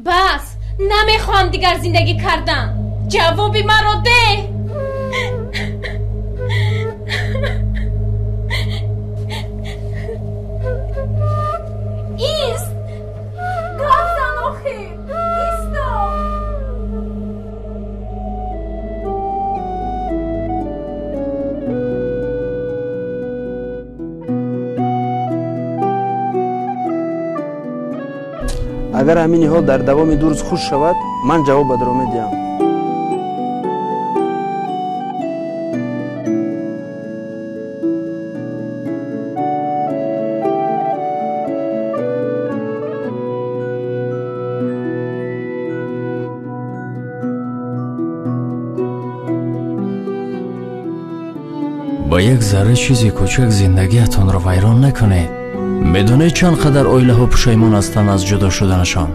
Бас, намехоҳам дигар зиндагӣ кардан. Ҷавоби маро деҳ. Ист, гап зан охир, исто. Агар ҳамин ниҳол дар давоми 2 рӯз хушк шавад, ман ҷавобатро медиҳам. Ба як зарра чизи кӯчак зиндагиатонро вайрон накунед. Медонед чанд қадар оилаҳо пушаймон ҳастанд аз ҷудо шуданашон?